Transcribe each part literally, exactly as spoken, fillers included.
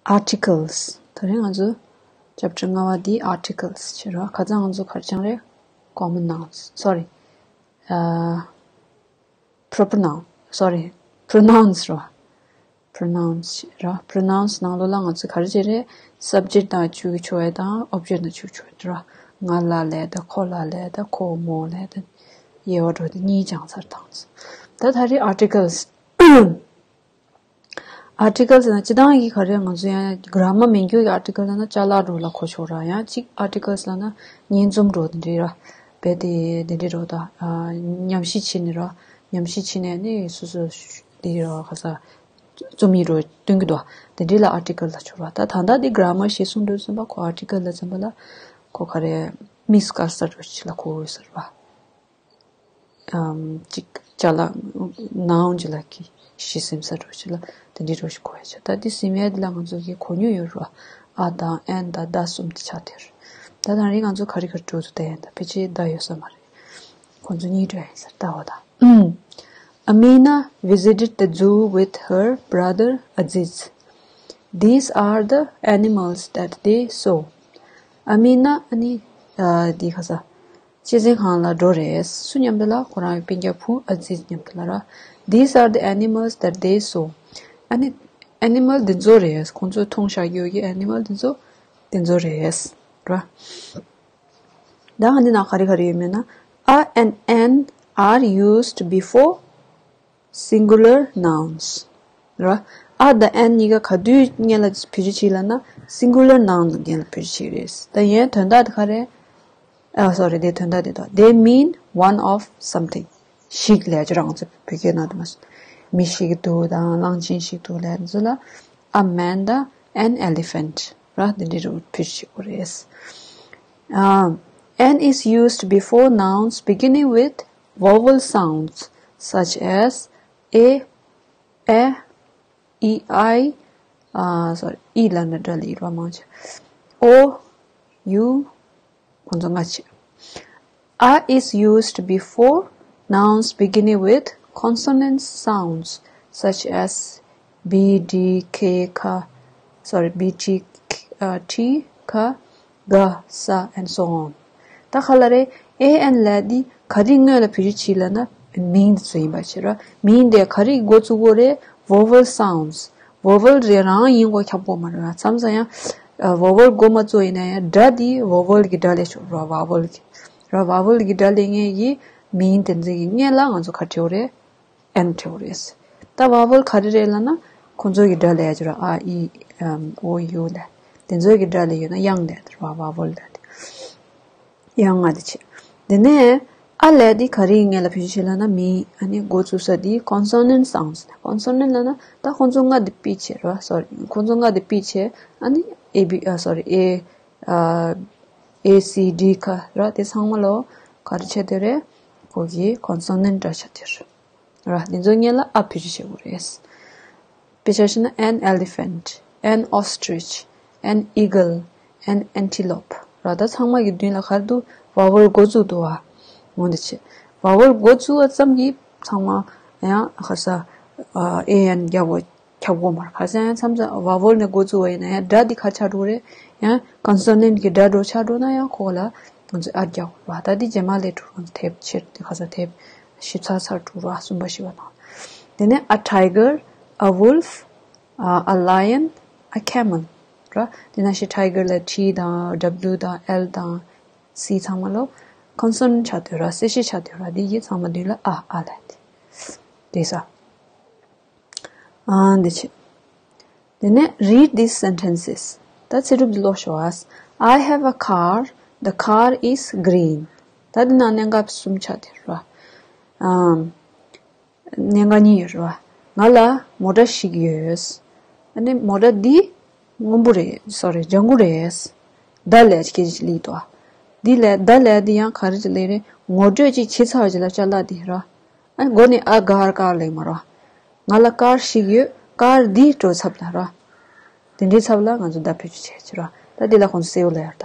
Articles. ད་རེས་ང་ཚོ་chapter ལྔ་པ་འདི་articles བྱེད་རོགས། ཁ་སང་ང་ཚོ་ག་རེ་སྦྱངས་རེད། Common nouns, sorry, uh, proper noun, sorry, pronouns རོགས། Pronouns བྱེད་རོགས། Pronouns ནང་ལོགས་ལ་ང་ཚོ་ག་རེ་བྱེད་རེད། Subject དང་ཆུ་གི་ཆུ་བས་དང་object དང་ཆུ་ཆུ་བས་རོགས། ང་ལ་ལས་དང་ཁོ་ལ་ལས་དང་ཁོ་མོ་ལས་དང་དབྱེ་བ་འགྲོ་དེ་གཉིས་སྦྱངས་ཚར་དང་། ད་ད་རེས་articles. Articles ན་སྤྱི་བཏང་གི་ག་རེ་ང་ཚོ་ཡང་grammar མི་འགྱུར་གྱི་article ལ་ན་ཅ་ལག་འགྲོ་ལ་གོ་ཆོག་ར། ཡང་གཅིག་articles ལ་ན་སྙན་རྩོམ་འགྲོ་དེ་འདྲའི་ར། རྦད་དེ་དེ་འདྲའི་རོ་ད། ཉམས་ཞིབ་བྱེད་ནི་ར། ཉམས་ཞིབ་བྱེད་ནས་ནི་སོ་སོ་དེ་ར་ག་ས་རྩོམ་ཡིག་རོ་སྟོན་གི་འདུག་དེ་འདྲའི་ལ་article ལ་ཆོག་ར། ད་ད་ལྟ་དེ་grammar ཞེས་གསུངས་འགྲོ་ཙམ་པ་ཁོ་article ལ་ཙམ་པ་ལ་ཁོ་ག་རེ་མིས་དཀར་ས་འགྲོ་ཅི་ལ་གོ་འོས་ཟེར་བ། ཨམ། ཅིག་ཅ་ལག noun ཅི་ལ་གི་གཞི་སེམས་ས་འགྲོ་ཅི་ལ་དེ་འདྲའི་རོ་ཞིག་གོ་ཡ་ཆ། ད་དེ་སེམས་ཡ་དེ་ལ་ང་ཚོ་གི་གོ་མྱོང་ཡོད་རོ། ཨ་དང་ཨན་དང་ད་གསུམ་དེ་ཆ་དེར། ད་དང་རིང་ང་ཚོ་ག་རེ་ག་རེ་འགྲོ་ཚུལ་ད་ཡན་ད་ཕལ་ཆེར་ད་ཡོད་ས་མ་རེད། ཁོང་ཚོ་གཉིས་འགྲོ་ཡིན་ཟེར་ལྟ་བ་དང་། Amina visited the zoo with her brother Aziz. These are the animals that they saw. Amina ཨ་ནི་ཨ་དེ་ག་ས་གཅེས་འཛིན་ཁང་ལ་འགྲོ་རེད། སུ་མཉམ་དུ་ལ་ཁོ་རང་གི་སྤུན་ཀྱག་བུ་Aziz མཉམ་དུ་ལ་ར། These are the animals that they saw. ཨ་ནི་animal དེ་ཚོ་རེད། ཁོང་ཚོས་མཐོང་བཞག་ཡོད་ཀྱི་animal དེ་ཚོ་དེ་ཚོ་རེད་ར། ད་ཨ་ནི་ན་ག་རེ་ག་རེ་ཡོད་མེད་ན། A and an are used before singular nouns ར། A དང་an གཉིས་ཀ་ག་དུས་སྔོན་ལ་བེད་སྤྱོད་བྱེད་ལབ་ན་singular noun གི་སྔོན་ལ་བེད་སྤྱོད་བྱེད་རེད། ད་ཡའི་དོན་དག་དེ་ག་རེ། ཨ་sorry དེ་དོན་དག་དེ་དང་they mean one of something. ཞིག་ལས་ཅི་རང་ཚོ་བོད་སྐད་ནང་དུ་མ་སོང་། མི་ཞིག་འདུག་དང་གླང་ཆེན་ཞིག་འདུག་ལས་ཚོ་ལ་a man དང་an elephant ར་འདི་འདྲའི་རུ་བེད་སྤྱོད་བྱེད་དགོས་རེད། Um, an is used before nouns beginning with vowel sounds such as a, a, e, i, uh, sorry, e ལ་ན་སྒྲ་ལ་ཡིག་རོ་མང་ཆེ། o, u ཁོང་ཚོ་ལྔ་བྱས། A is used before nouns beginning with consonant sounds such as b, d, k, ka, sorry, b, t, uh, t, ka, ga, sa, and so on. ད་ག་ལ་རེད། a, an ལས་འདི་ག་རེ་སྔོན་ལ་བེད་སྤྱོད་བྱེད་ལབ་ན་མིང་འདི་ཚོ་ཡིན་པ་བྱེད་ར། མིང་དེ་ག་རེ་འགོ་བཙུགས་དགོས་རེད། vowel sounds. vowel རེ་རང་ཡིན་དགོས་ཁྱབ་དགོས་མ་རེད། མཚམས་མཚམས་ཡང་vowel འགོ་མ་བཙུགས་ཡིན་ན་ཡང་སྒྲ་འདི་vowel གི་སྒྲ་ལས་ཆོག་ར། vowel གི་ར། vowel གི་སྒྲ་ལས་ངེས་ཀྱི་མིང་དེ་ཚོ་གི་སྔོན་ལ་ང་ཚོ་ག་བྲིའོ་རེད། an བྲིའོ་རེད། ད་vowel ག་རེ་རེད་ལབ་ན་ཁོང་ཚོ་གི་སྒྲ་ལས་ཡ་ཅི་ར། a, e, um, o, u ལ་དེ་ཚོ་གི་སྒྲ་ལས་ཡོད་ན་དབྱངས་ལས་ར། vowel ལ་དེ། དབྱངས་ལྔ་དེ་བྱས། དེ་ནས་a ལས་འདི་ག་རེ་ཡིན་ངེས་ལ་བེད་སྤྱོད་བྱེད་ལབ་ན་མིང་ཨ་ནི་འགོ་བཙུགས་ས་འདི་consonant sounds. consonant ལབ་ན་ད་ཁོང་ཚོ་ལྔ་འདི་ཕུད་བྱས་ར། sorry ཁོང་ཚོ་ལྔ་འདི་ཕུད་བྱས་ཨ་ནི་a, b, uh, sorry, a, uh, a, c, d, ka ར། དེ་ཚང་མ་ལོ་ག་རེ་བྱས་དེ་རེད། ཁོ་གི་consonant སྒྲ་ཆ་དེ་རེད། ར། འདི་ཚོ་སྔོན་ལ་a བེད་སྤྱོད་བྱེད་དགོས་རེད། དཔེ་ཆ་བཞག་ན་an elephant, an ostrich, an eagle, an antelope ར། ད་ཚང་མ་གི་མདུན་ལ་ག་རེ་འདུག vowel འགོ་བཙུགས་འདུག་བ། འོ་འདི་བྱས། vowel འགོ་བཙུགས་པ་ཙམ་གྱིས་ཚང་མ་ཡང་ག་ས་a, an རྒྱག་དགོས་ཁྱབ་དགོས་མ་རེད། ག་ས་ཡང་མཚམས་མཚམས་vowel ནས་འགོ་བཙུགས་པ་ཡིན་ན་ཡང་སྒྲ་འདི་ག་ཆགས་འགྲོ་རེད། ཡང་consonant གི་སྒྲ་འགྲོ་ཆགས་འགྲོ་ན་ཡང་ཁོ་ལ་ང་ཚོས་a རྒྱག་དགོས་ར། ད་འདི་རྗེས་མ་ལས་འགྲོ་ང་ཚོ་དེབ་ཕྱིར་དེ་ག་ས་དེབ་ཞིབ་ཚགས་ཚར་འགྲོ་ར། གསུམ་པ་བཞི་པ་དང་། དེ་ནས་a tiger, a wolf, uh, a lion, a camel ར། དེ་ནང་བཞིན་tiger ལ་T དང་W དང་L དང་C ཚང་མ་ལོ་consonant ཆགས་དུས་ར། གསལ་བཤད་ཆགས་དུས་ར། དེ་ཡི་ཚང་མ་མདུན་ལ་a, a ལ་དེ་དེ་ས། ཨ་འདི་བྱེད། དེ་ནས་read these sentences. ད་ཚིག་གྲུབ་འདི་ཀློག་ཤོག་ཨ། I have a car. The car is green. ད་འདི་ནང་གནད་འགག་གསུམ་ཆགས་དེ་ར། ཨམ། གནད་འགག་གཉིས་ཡོད་རེད་བ། ང་ལ་མོ་ཊ་ཞིག་ཡོད། ཨ་ནི་མོ་ཊ་འདི་སྔོན་པོ་རེད། སོ་རི་ལྗང་གུ་རེད། ད་ལས་ཅི་སྐད་ཅིག་ལིག་ཏོ། འདི་ལས་ད་ལས་འདི་ཡང་ག་རེ་ཅིག་ལས་རེད། ངོ་སྤྲོད་ཅིག་བྱེད་ཚར་བ་ཅིག་ལ་ཅ་ལག་འདི་ར། ཨ་ནི་མགོ་ནས་ཨ་གར་ཀར་ལེགས་མ་ར། ང་ལ་ཀར་ཞིག་ཡོད། ཀར་འདི་འགྲོ་ཚབ་ལ་ར། དེ་འདྲའི་ཚབ་ལ་ང་ཚོ་ད་བེད་སྤྱོད་བྱེད་ཀྱི་ར། ད་འདི་ལ་ཁོང་ཚོ་གསལ་བོ་ལ་ཡར་ད།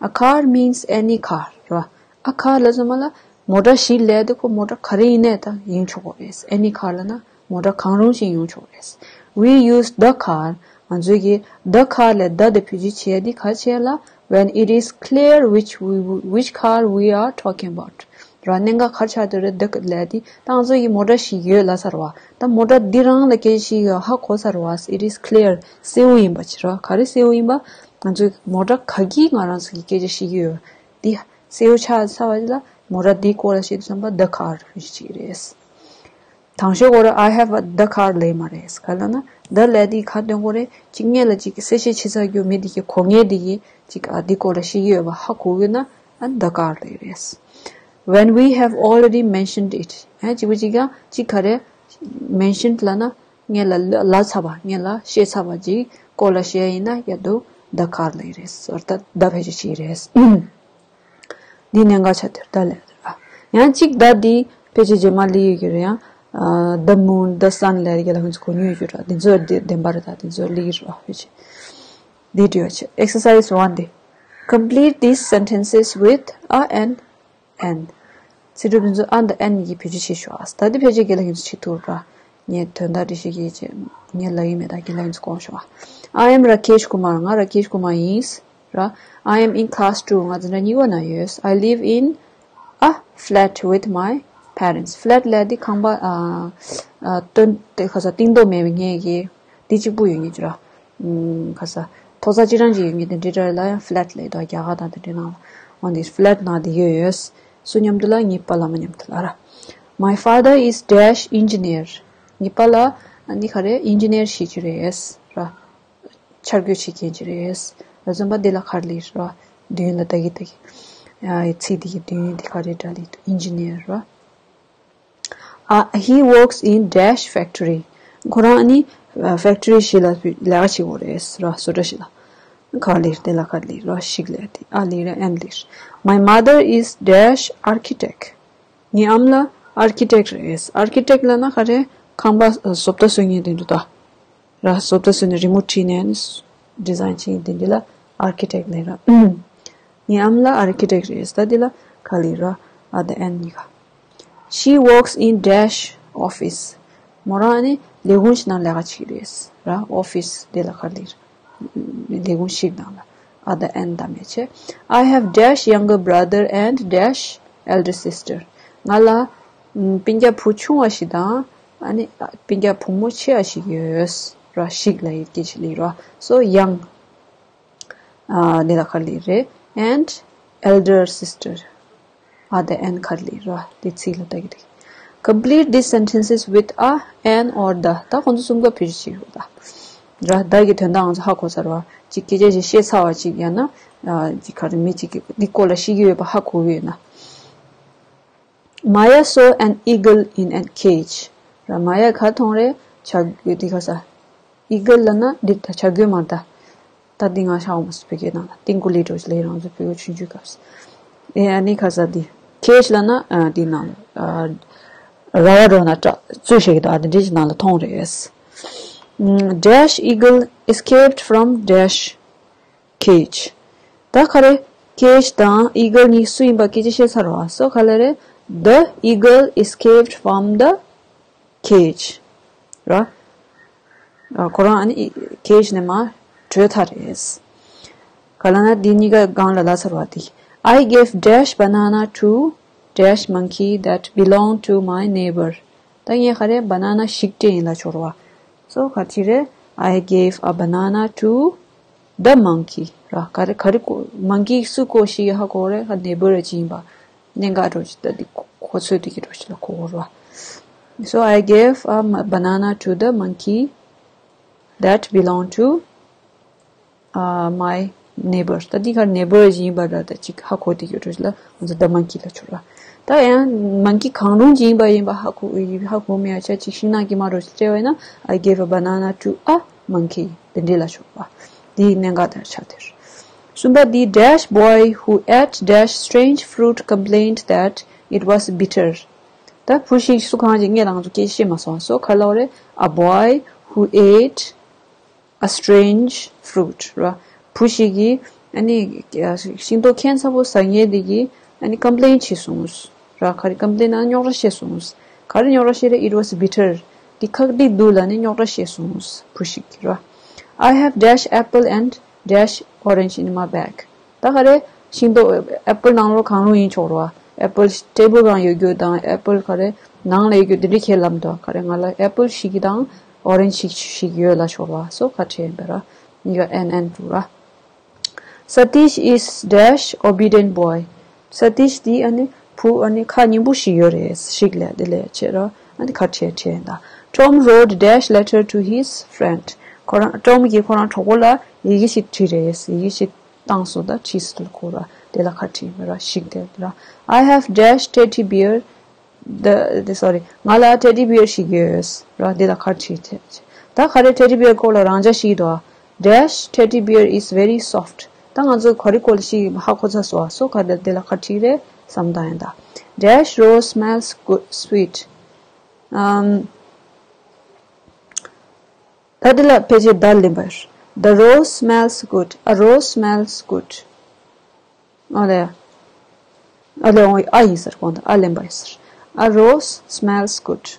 A car means any car ར། A car ལ་ཚང་མ་ལ་མོ་ཊ་ཞིག་ལས་དེ་ཁོ་མོ་ཊ་ག་རེ་ཡིན་ནས་ད་ཡིན་ཆོག་གོ་རེད། Any car ལ་ན་མོ་ཊ་གང་རུང་ཞིག་ཡོང་ཆོག་རེད། We use the car ང་ཚོའི་གི་the car ལས་the དེ་བེད་སྤྱོད་བྱེད་ཡ་དེ་ག་རེ་བྱེད་ཡ་ལ། When it is clear which we, which car we are talking about. ར། གནད་འགག་ག་རེ་ཆགས་བསྡད་རེད། the ལས་དེ་ད་ང་ཚོའི་གི་མོ་ཊ་ཞིག་ཡོད་ལབ་ཚར་བ། ད་མོ་ཊ་འདི་རང་ལ་སྐད་ཆ་བཤད་ཡ་ཧ་གོ་ཚར་བ། It is clear གསལ་བོ་ཡིན་པ་ཅིག་ར། ག་རེ་གསལ་བོ་ཡིན་པ། ང་ཚོའི་མོ་ཊ་ག་གིས་ང་རང་ཚོ་གི་སྐད་ཆ་བཤད་ཀྱི་ཡོད། འདི་གསལ་བོ་ཆགས་ཚར་བ་ལ་མོ་ཊ་འདིའི་སྐོར་ལ་བཤད་དུས་ཙམ་པ་the car ཞིག་རེད། དང་ཤོས་སྐོར་I have a the car ལབ་མ་རེད། ག་ལབ་ན་the ལས་དེ་ག་སྟོན་དགོས་རེད། གཅིག་སྔོན་ལ་གཅིག་གསལ་བཤད་བྱས་ཚར་རྒྱུ་མི་དེ་གི་གོ་མཁན་དེ་གིས་གཅིག་ཨ་འདི་སྐོར་ལ་ཤེས་ཀྱི་ཡོད་པ་ཧ་གོ་གི་ན་ཨ་the car ལབ་རེད། When we have already mentioned it. ཨ་གཅིག་པ་གཅིག་ཀྱང་གཅིག་ག་རེ་mentioned ལབ་ན་སྔོན་ལ་ལབ་ཚར་བ། སྔོན་ལ་བཤད་ཚར་བ་ཅིག་སྐོར་ལ་བཤད་ཡ་ཡིན་ན་ཡ་དུ་the car ལབ་རེད། ཟོར་ད་the བེད་སྤྱོད་བྱེད་རེད། འདི་གནད་འགག་ཆགས་དེར་ད་ལས་ར། ཡང་གཅིག་the འདི་ཕལ་ཆེར་རྗེས་མ་སླེབས་ཡོད་ཀྱི་རེད། ཡང་the moon, the sun ལས་རིགས་ལ་ང་ཚོ་གོ་མྱོང་ཡོད་ཀྱི་ར། འདི་ཚོ་བདེན་པ་རེད། ད་འདི་ཚོ་སླེབས་ཀྱི་ར། ཕལ་ཆེར་འདི་འདྲི་བ་བྱེད། Exercise one འདི། Complete these sentences with a, an, an. ཚིག་གྲུབ་འདི་ཚོ་a དང་an གཉིས་ཀྱིས་བེད་སྤྱོད་བྱེད་ཤོག་ཨ། ད་འདི་ཕལ་ཆེར་རྒན་ལགས་ཡིན་ཚོ་བྱེད་ཐུབ་ར། ངས་དོན་དག་འདི་ཤེས་ཀྱི་ཅེ་ངས་ལབ་ཡིན་མེད། ད་རྒན་ལགས་ཡིན་ཚོ་གོ་ཤོག་ཨ། I am Rakesh Kumar. ང་ར་ཀེཤ་ཀུ་མར་ཡིན། ར། I am in class two. ང་འཛིན་གྲྭ་གཉིས་པ་ན་ཡོད། I live in a flat with my parents. flat ལས་དེ་ཁང་པ་ཨ་ཨ་སྟོན་དེ་ཁ་ས་གཏིང་རྡོ་མེད་པའི་ངེད་ཀྱི་དེ་གཅིག་པུ་ཡོད་ངེད་ཀྱི་ར། ཨུམ་ཁ་ས་ཐོག་ས་གཅིག་རང་གཅིག་ཡོད་ངེད་དེ་འདྲི་འདྲ་ལ་ཡང་flat ལས་དོ་རྒྱ་གར་དང་དེ་འདྲི་ནང་ལ་འོན་ཏེ་flat ནང་དེ་ཡོད་ཡོད། སུ་མཉམ་དུ་ལ་ངའི་པཱ་ལགས་མ་མཉམ་དུ་ལ་ར། My father is dash engineer. ངའི་པཱ་ལགས་ཨ་ནི་ག་རེ་engineer ཞིག་ཅིག་རེད་ར། འཆར་འགོད་བྱེད་མཁན་ཅིག་རེད། ལ་ཙམ་པ་འདི་ལ་ག་རེ་ལབ་ར། དུས་ཡུན་ལ་ད་གི་ད་གི་ཡ་ཚིག་འདི་གི་དུས་ཡུན་འདི་ག་རེ་འདྲ་ལབ་འདུག engineer ར། ཨ། He works in dash factory. ཁོ་རང་ནི་factory ཞིག་ལ་ལས་ཀ་བྱེད་ཀྱི་ཡོད་རེད་ར། བཟོ་གྲྭ་ཞིག་ལ། ག་རེ་ལབ་དེ་ལ་ག་རེ་ལབ་ར། ཞིག་ལབ་དེ་ཨ་ལབ་ར་an ལབ། My mother is dash architect. ངའི་ཨ་མ་ལགས་architect རེད། architect ལབ་ན་ག་རེ་ཁང་པ་བཟོ་ལྟ་བཟོ་མཁན་དེ་འདྲ་ད། ར་བཟོ་ལྟ་བཟོས་ནས་རི་མོ་བྲིས་ནས་design བྱེད་མཁན་དེ་འདྲ་ལ་architect ལབ་ར། ངའི་ཨ་མ་ལགས་architect རེད། ད་འདི་ལ་ག་རེ་ལབ་ར། a དང་an གཉིས་ཀ She works in dash office. མོ་རང་ནི་ལས་ཁུངས་ཤིག་ནང་ལས་ཀ་བྱེད་ཀྱི་རེད་ར། office དེ་ལ་ག་རེ་ལབ་ར། ལས་ཁུངས་ཤིག་ནང་ལ་a དང་an དང་མེད་བྱས། I have dash younger brother and dash elder sister. ང་ལ་ཨམ་སྤུན་ཀྱག་བུ་ཆུང་བ་ཞིག་དང་ཨ་ནི་སྤུན་ཀྱག་བུ་མོ་ཆེ་བ་ཞིག་ཡོད་ར། ཞིག་ལབ་ཡོད་ཀྱི་ཞིག་ལབ་ར། so young ཨ་འདི་ལ་ག་རེ་ལབ་རེད། and elder sister. a དང་an ག་རེ་ལབ་ར། དེ་ཚིག་ལ་ལྟ་གི་འདུག Complete these sentences with a, an or the. ད་ཁོང་ཚོ་གསུམ་ཀ་བེད་སྤྱོད་བྱེད་དགོས་ད། ར། the གི་དོན་དག་ང་ཚོ་ཧ་གོ་ཚར་བ། ཅིག་སྐད་ཆ་ཞིག་བཤད་ཚར་བ་ཅིག་ཡང་ན་ཨ་ཅིག་ག་རེ་མི་ཅིག་གིས་འདི་སྐོར་ལ་ཤེས་ཀྱི་ཡོད་པ་ཧ་གོ་གི་ཡོད་ན། Maya saw an eagle in a cage. ར། མ་ཡ་ག་མཐོང་རེད། བྱ་རྒོད་དེ་ག་ས། eagle ལབ་ན་འདི་ད་བྱ་རྒོད་མ་རེད་ད། ད་འདི་ང་ཤ་འོང་མ་སོང་བོད་སྐད་ནང་ལ་ཏིང་ཀུ་ལི་འགྲོ་ལས་རང་ཚོ་བོད་ཆུང་ཆུང་སྐབས་སུ། ཨེ་ཨ་ནི་ག་ས་འདི་cage ལབ་ན་ཨ་འདི་ནང་ལ་ཨ་ར་བ་འགྲོ་ན་སྐྲ་བཙུགས་བྱེད་ཀྱི་འདུག་ཨ་འདི་འདྲའི་ནང་ལ་མཐོང་རེད། Dash eagle escaped from dash cage. ད་ག་རེ། cage དང་eagle གཉིས་སུ་ཡིན་པ་སྐད་ཆ་བཤད་ཚར་བ། so ག་ལ་རེད། The eagle escaped from the cage. ར། ཁོ་རང་ཨ་ནི་cage ནས་མར་བྲོས་ཚར་རེད། ག་ལ་ན་འདི་གཉིས་ཀ་སྒང་ལ་ལབ་ཚར་བ་དེ། I gave dash banana to dash monkey that belonged to my neighbor. ད་ངས་ག་རེ་banana ཞིག་སྤྲད་ཡིན་ལབ་ཆོག་རེད་བ། so ག་ཅི་རེད། I gave a banana to the monkey ར། ག་རེ་ག་རེ་ཀོ་monkey སུ་ཀོ་ཞིག་ཧ་གོ་རེད། ག་neighbor ཅིག་ཡིན་པ། གནད་འགག་འགྲོ་ཅིག་ད་འདི་ཁོ་ཚོས་འདི་གི་འགྲོ་ཅིག་ལ་གོ་གོ་རེད་བ། so I gave a banana to the monkey that belonged to uh, my neighbor. ད་འདི་ག་neighbor ཡིན་པ་འདྲ་ད་ཅིག་ཧ་གོ་དེ་ཡོད་འགྲོ་ལ་ང་ཚོ་the monkey ལ་ཆོག་ར། ད་ཡང་monkey གང་རུང་ཅིག་ཡིན་པ་ཡིན་པ་ཧ་གོ་ཧ་གོ་མེད་ཡ་ཆ་ཅིག་ཤིང་ནགས་ཀྱི་མ་རོ་ཅིག་སྤྲད་པ་ཡིན་ན། I gave a banana to a monkey. དེ་འདྲ་ལ་ཆོག་པ། འདི་གནད་འགག་དར་ཆགས་དེར། གསུམ་པ་འདི། Dash boy who ate dash strange fruit complained that it was bitter. ད་བུ་ཞིག་སུ་གང་ཅིག་ངས་ལ་ང་ཚོ་སྐད་ཤེས་མ་སོང་། so ག་ལ་རེད། A boy who ate a strange fruit ར། བུ་ཞིག་གིས་ཨ་ནི་ཤིང་ཏོག་ཁྱད་མཚར་པོ་ཟ་མཁན་དེ་གིས་ཨ་ནི་complain བྱས་སོང་ར། ག་རེ་complain ན་རྙོག་དྲ་བཤད་སོང་། ག་རེ་རྙོག་དྲ་བཤད་རེད། It was bitter. འདི་ཁག་ཏིག་འདུག་ལབ་ནས་རྙོག་དྲ་བཤད་སོང་བུ་ཞིག་གིས་ར། I have dash apple and dash orange in my bag. ད་ག་རེ། ཤིང་ཏོག་ཨེ་པལ་ནང་ལོགས་གང་རུང་ཡིན་ཆོག་རོ། ཨེ་པལ་ཊེ་བལ་སྒང་ཡོད་རྒྱུ་དང་ཨེ་པལ་ག་རེ་ནང་ལ་ཡོད་རྒྱུ་དེ་འདྲ་ཁས་ལབ་འདུག་ག་རེ་ང་ལ་ཨེ་པལ་ཞིག་དང་ཨོ་རེན་ཇི་ཞིག་ཞིག་ཡོད་ལབ་ཆོག་རོ། སོ་ག་ཁྲིད་ཡིན་པ་ར། གཉིས་ཀ་ཨེན་ཨེན་འདུག་ར། Satish is dash obedient boy. Satish དེ་ཨ་ནི་བུ་ཨ་ནི་ཁ་སྙན་པོ་ཞིག་ཡོད་རེད། ཞིག་ལས་དེ་ལས་བྱེད་རོ། ཨ་ནི་ཁ་ཁྲིད་ཁྲིད་ཡིན་ད། Tom wrote dash letter to his friend. ཁོ་རང་ཊོམ་གྱིས་ཁོ་རང་གྲོགས་པོ་ལ་ཡི་གེ་ཞིག་བྲིས་རེད། ཡི་གེ་ཞིག་བཏང་སོང་ད་བྲིས་སོང་ལ་ཁོ་ར་དེ་ལ་ཁ་ཁྲིད་མི་ར་ཞིག་དེ་ར། I have dash teddy bear the, the sorry. ང་ལ་ཊེ་ཌི་བི་ཡར་ཞིག་ཡོད་ར། དེ་ལ་ཁ་ཁྲིད་དེ། ད་ག་རེ་ཊེ་ཌི་བི་ཡར་སྐོར་ལ་རང་འཇགས་ཤིག་འདུག dash teddy bear is very soft. ད་ང་ཚོ་ག་རེ་སྐོར་ལ་ཞིག་ཧ་གོ་ཚར་སོང་། སོ་ག་དེ་དེ་ལ་ཁ་ཁྲིད་རེད་བསམ་ད་ཡིན་ད། Dash rose smells good, sweet. ཨམ། ད་དེ་ལ་ཕལ་ཆེར་ད་ལེན་པ་ཡོད། The rose smells good. A rose smells good. ཨ་ལེ། ཨ་ལེ་འོ་ཨ་ཡིན་ཟེར་གོང་དུ་ཨ་ལེན་པ་ཡིན་ཟེར། A rose smells good.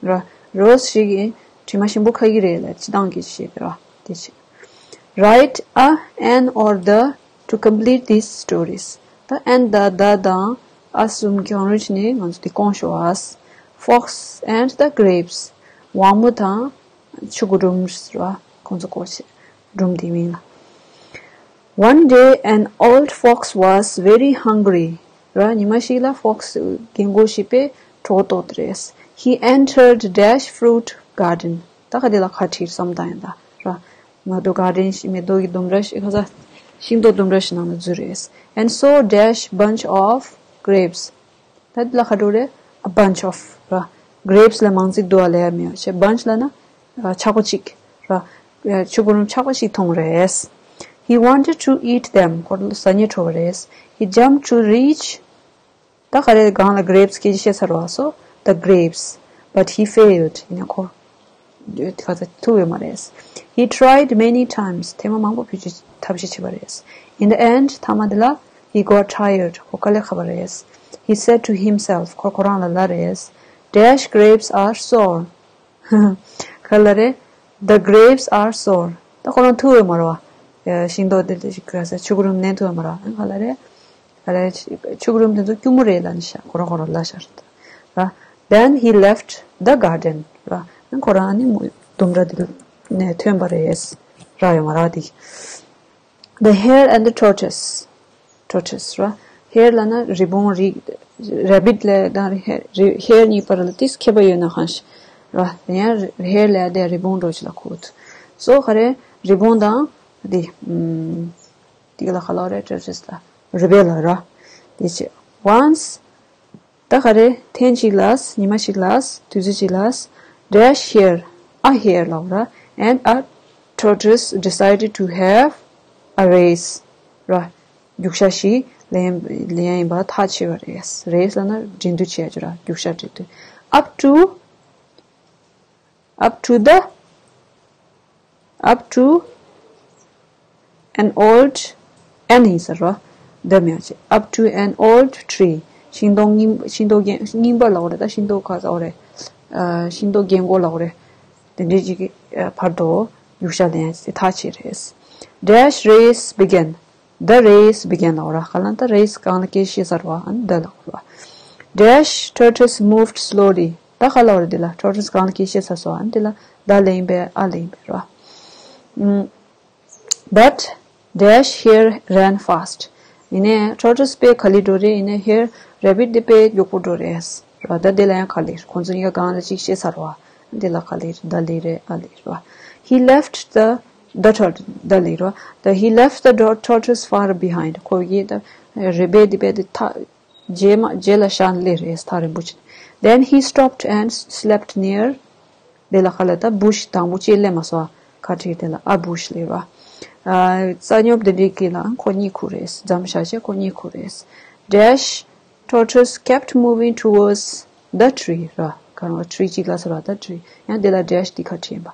ར། རོ་སི་ཞིག་གི་དྲི་མ་ཞིམ་པོ་ཁ་གི་རེད་ལ་སྤྱི་བཏང་གི་ཞེས་ར། དེ་ཆེ། Write a, an or the to complete these stories. ད་ཨེན་ད་ད་དང་ཨ་གསུམ་གྱང་རུ་ཆི་ནས་ང་ཚོ་དེ་སྐོང་ཤོག་ཨ། Fox and the grapes. ཝང་མོ་དང་ཆུ་གུ་རུམ་ར་ཁོང་ཚོ་སྐོར་ཆེ་སྒྲུང་དེ་མིང་ལ། One day an old fox was very hungry. ར་ཉི་མ་ཞིག་ལ་ཧྥོག་སི་རྒན་གོག་ཞིག་པས་གྲོད་ཏོག་ཏུ་རེད། He entered dash fruit garden. ད་ག་དེ་ལ་ཁ་ཁྲིར་བསམ་བཏང་ཡིན་ད་ར། མེ་ཏོག་གར་ཌེན་ཞིག་མེ་ཏོག་གི་ལྡུམ་ར་ཞིག་ཁ་ས་ཤིང་ཏོག་ལྡུམ་ར་ཞིག་ནང་ལ་འཛུལ་རེད། And saw dash bunch of grapes. ད་འདི་ལ་ཁ་འགྲོ་རེད། A bunch of ར། Grapes ལ་མང་ཚིག་འདུག་ལ་ཡ་མེད་ཡ་ཆེ། Bunch ལ་ན་ཆག་པ་གཅིག་ར། ཆུ་གུ་རུམ་ཆག་པ་ཞིག་མཐོང་རེད། He wanted to eat them. ཁོ་ལ་ཟ་སྙེ་བྲོ་བ་རེད། He jumped to reach. ད་ག་རེ་གང་ལ་grapes སྐད་ཆ་བཤད་ཚར་བ་སོ། The grapes. But he failed. ཡིན་ན་ཁོ། དེ་ག་ཚ་ཐུབ་ཡོད་མ་རེད། He tried many times. ཐེངས་མ་མང་པོ་བུ་ཆུ་ཐབས་ཤེས་བྱས་པ་རེད། In the end ཐ་མ་དེ་ལ་he got tired. ཁོ་དཀའ་ལས་ཁག་པ་རེད། He said to himself. ཁོ་ཁོ་རང་ལ་ལབ་རེད། Dash grapes are sour. ག་ལ་རེད། The grapes are sour. ད་ཁོ་རང་ཐུབ་ཡོད་མ་རེད་བ། ཤིང་ཏོག་དེ་དེ་ཞིག་ག་ས་ཆུ་གུ་རུམ་ནས་ཐུབ་ཡོད་མ་རེད་བ། ག་ལ་རེད། ཨ་ལས་ཆུ་གུ་རུམ་དེ་ཚོ་སྐྱུར་མོ་རེད་ལབ་ནས་ཤག་ཁོ་རང་ཁོ་རང་ལབ་ཤག་རེད། ར། Then he left the garden. ར། ཁོ་རང་ནི་ལྡུམ་ར་དེ་ནས་ཐོན་པ་རེད། ར་ཡོད་མ་ར་དེ། The hare and the tortoise. Tortoise ར། Hare ལབ་ན་རི་བོང་རི། Rabbit ལས་དང་hare གཉིས་བར་ལ་ཏིས་ཁྱད་པར་ཡོད་ན་གང་ཞིག་ར། དེ་ཡང་hare ལས་དེ་རི་བོང་འགྲོ་ཅི་ལ་ཁོ། སོ་ག་རེ་རི་བོང་དང་དེ། ཨམ། དེ་ག་ལ་ག་ལ་རེད། Tortoise ལ་རི་བལ་ལ་ར། དེ་ཆེ། Once ད་ག་རེ་ཐེངས་གཅིག་ལ་ཉི་མ་ཞིག་ལ་དུས་ཚོད་ཅིག་ལ་dash hare, a hare ལབ་ར། And a tortoise decided to have a race ར། རྒྱུག་ཤར་ཞིག་ལེན་ལེན་ཡིན་པ་ཐག་ཆོད་པ་རེད། Race ལབ་ན་འགྲན་བསྡུར་བྱེད་ཡ་ཅིག་ར། རྒྱུག་ཤར་འགྲན་བསྡུར། Up to up to the up to an old, an ཡིན་ཟེར་རོ། འདི་མི་ཡང་བྱེད། Up to an old tree. ཤིང་སྡོང་རྙིང་ཤིང་སྡོང་རྙིང་པ་ལ་འོ་རེད། ད་ཤིང་སྡོང་ག་ས་འོ་རེད། ཤིང་སྡོང་རྒན་གོག་ལ་འོ་རེད། དེ་འདྲའི་ཅིག་གི་བར་དུ་རྒྱུག་ཤར་ལེན་ཡ་ཐག་ཆོད་རེད། Dash race began. The race began ལ་འོ་ར། ག་ལ་ད་race གང་ལ་སྐད་བཤད་ས་རོ། ཨ་ནི་འདི་ལ་འོ་ར། Dash tortoise moved slowly. ད་ག་ལ་འོ་ར། འདི་ལ་tortoise གང་ལ་སྐད་བཤད་ས་སོ། ཨ་ནི་འདི་ལ་ད་ལེན་པའི་ཨ་ལེན་པའི་རོ། But dash hare ran fast. ཡིན་ནའི་tortoise དཔེ་ག་ལེ་འགྲོ་རེད། ཡིན་ནའི་hare rabbit དེ་དཔེ་མགྱོགས་པོ་འགྲོ་རེད་ར། ད་དེ་ལ་ཡང་ག་ལེ་ཁོང་ཚོ་གཉིས་ཀ་གང་ལ་ཅིག་བཤད་ཚར་བ། དེ་ལ་ག་ལེ་ད་ལེ་རེད་ཨ་ལེ་ར། He left the the tortoise ད་ལེ་ར། The he left the do- tortoise far behind. ཁོ་གིས་ད་རེ་བལ་དེ་དཔེ་དེ་ཐག་རྗེས་མ་རྗེས་ལ་བཞག་སླེབས་རེད། ཐག་རིང་པོ་ཅིག Then he stopped and slept near དེ་ལ་ཁ་ལ་ད་བུ་ཤི་དང་པོ་ཅེས་སླེབས་མ་སོང་། ཁ་ཁྲིག་དེ་ལ་ཨ་བུ་ཤི་ལེ་ར། རྩ་སྙོབ་དེ་འདྲའི་གི་ལ་ཁོ་གཉིད་ཁུག་རེད། འཇམ་ཤ་ཆེ་ཁོ་གཉིད་ཁུག་རེད། Dash tortoise kept moving towards the tree ར། གང་ལ་tree གཅིག་ལ་ཟེར་བ་ད་tree ཡང་དེ་ལ་dash དེ་ཁ་ཁྲིག་ཡིན་པ།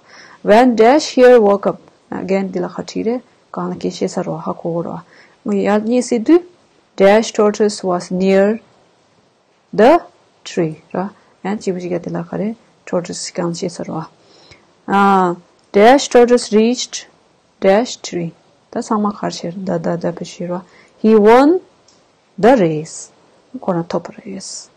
When dash hare woke up again དེ་ལ་ཁ་ཁྲིག་རེད། གང་ལ་སྐད་ཤེས་ས་རོ་ཧ་གོ་གོ་རོ། ངོ་ཡར་གཉིད་སད་དུས། Dash tortoise was near the tree ར། ཡང་གཅིག་པ་གཅིག་ག་དེ་ལ་ག་རེ་tortoise གང་ཤེས་ས་རོ། ཨ། Dash tortoise reached dash three. ད་ཚང་མ་ག་རེ་བྱས་རེད། ད་ད་ད་བེད་སྤྱོད་བྱས་རེད་བ། He won the race. ཁོ་རང་ཐོབ་པ་རེད།